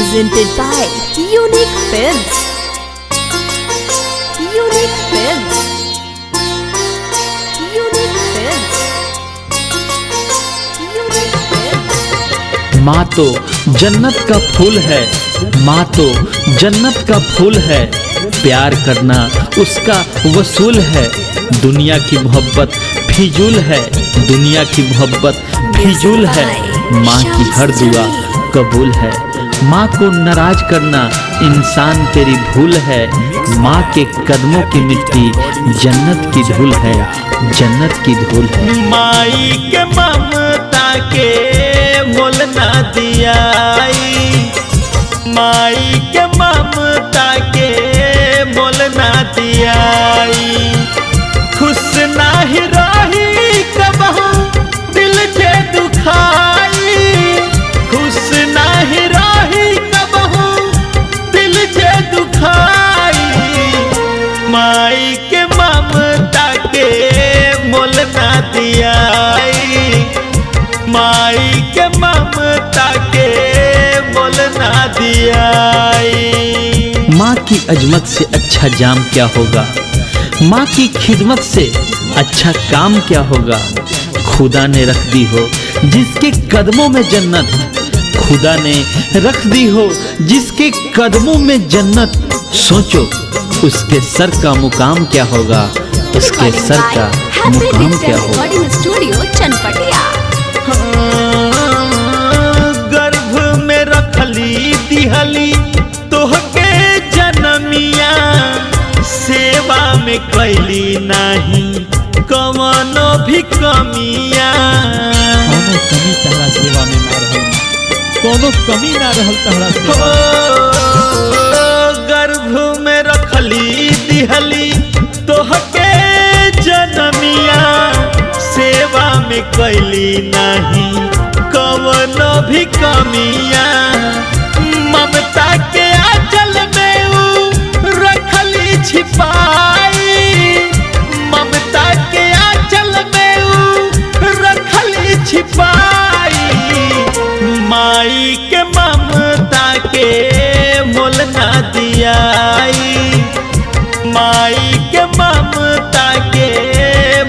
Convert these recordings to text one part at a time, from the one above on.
Presented by Unique Films. Unique Films. Unique Films. Unique Films. माँ तो जन्नत का फूल है, माँ तो जन्नत का फूल है, प्यार करना उसका वसूल है। दुनिया की मोहब्बत फिजूल है, दुनिया की मोहब्बत फिजूल है, माँ की हर दुआ कबूल है। माँ को नाराज करना इंसान तेरी भूल है, माँ के कदमों की मिट्टी जन्नत की धूल है, जन्नत की धूल है। माई के ममता के मोल ना दियाई, माई के ममता के मोल ना दियाई। खुश नाही रही कबहू दिल जे दुखाई, खुश नाही रही कबहू दिल जे दुखाई। माई के ममता के मोल ना दियाई, माई के ममता के मोल ना दियाई। माँ की अजमत से अच्छा जाम क्या होगा, माँ की खिदमत से अच्छा काम क्या होगा। खुदा ने रख दी हो जिसके कदमों में जन्नत, खुदा ने रख दी हो जिसके कदमों में जन्नत, सोचो उसके सर का मुकाम क्या होगा, उसके सर का Happy मुकाम Digital क्या होगा। Recording Studio, Chanpatia. गर्भ में रखली दिहली तोहके जनमिया, सेवा में कैली नाही कवनो भी कमिया। कोनो कमी तहरा सेवा में ना रहल, कोनो कमी ना रहल तहरा सेवा में। गर्भ में रखली दिहली तोहके जनमिया, सेवा में कैली नाही कवनो भी कमिया। ममता के आंचल में ऊ रखली छिपाई, ममता के आंचल में ऊ रखली छिपाई। माई के ममता के मोल ना दियाई, माई के ममता के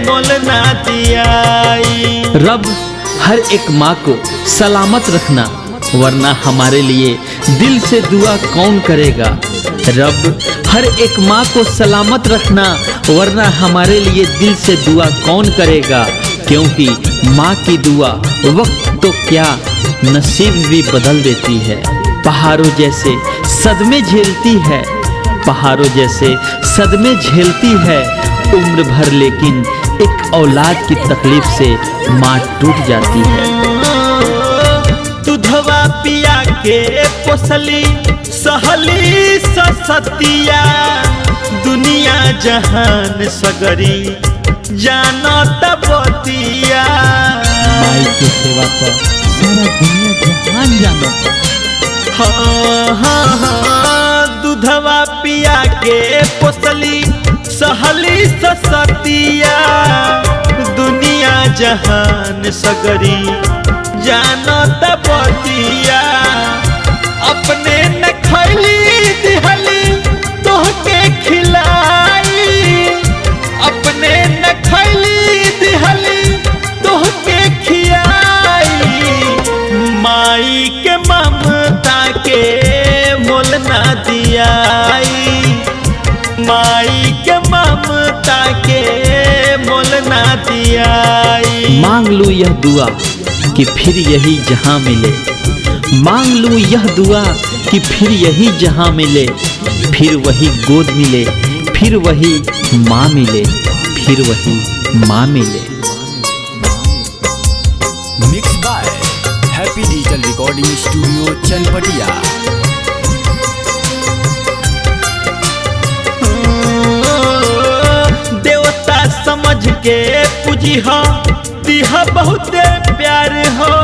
मोल ना दियाई। रब हर एक माँ को सलामत रखना, वरना हमारे लिए दिल से दुआ कौन करेगा। रब हर एक माँ को सलामत रखना, वरना हमारे लिए दिल से दुआ कौन करेगा। क्योंकि माँ की दुआ वक्त तो क्या नसीब भी बदल देती है। पहाड़ों जैसे सदमे झेलती है, पहाड़ों जैसे सदमे झेलती है उम्र भर, लेकिन एक औलाद की तकलीफ से माँ टूट जाती है। दूधवा पिया के पोसली सहली ससतिया, दुनिया जहान सगरी जानत बतिया। माई के सेवा पर सारा दुनिया जहान जानत। हाँ हाँ हाँ, दूधवा पिया के पोसली सहली ससतिया, दुनिया जहान सगरी जानत बतिया। अपने न खैली दिहली तोहके खिलाई, अपने न खैली दिहली तोहके खियाई। माई के ममता के मोल ना दियाई, माई के ममता के मोल ना दियाई। मांग लूं यह दुआ कि फिर यही जहां मिले, मांग लूं यह दुआ कि फिर यही जहां मिले, फिर वही गोद मिले, फिर वही माँ मिले, फिर वही माँ मिले। Mix by Happy Digital Recording Studio Chanpatia. देवता समझ के पूजिहा दिहा बहुत प्यार हो,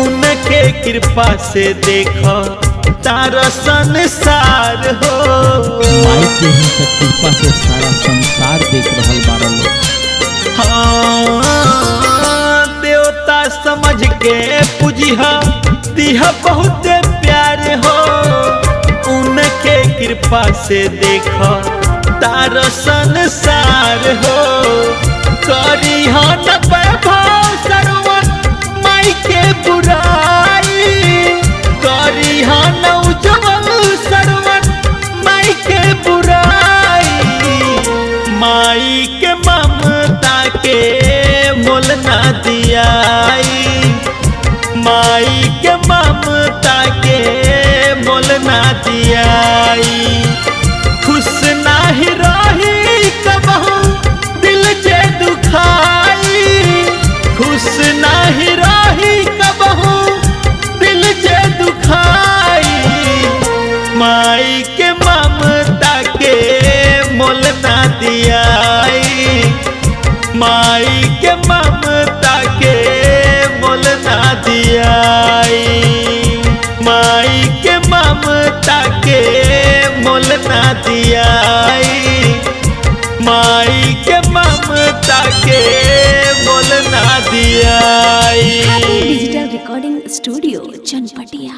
उनके कृपा से देखो तारा संसार हो। माई के ही त कृपा से सारा संसार देख रहल बारल लोग। हाँ, देवता समझ के पूजिहा दिहा बहुत प्यार हो, कृपा से देख तार संसार हो। करी न वैभव सरवन माई के बुराई, करी न उज्जवल सरवन माई के बुराई। माई के ममता के मोल ना दियाई, माई के ममता के मोल ना दियाई। खुश नाही रही कबहू दिल जे दुखाई, खुश नाही रही कबहू दिल जे दुखाई। माई के ममता के मोल ना दियाई, माई के ममता के मोल ना दियाई। माई के ममता के मोल ना दियाई, माई के ममता के मोल ना दियाई। Happy digital recording studio Chanpatia.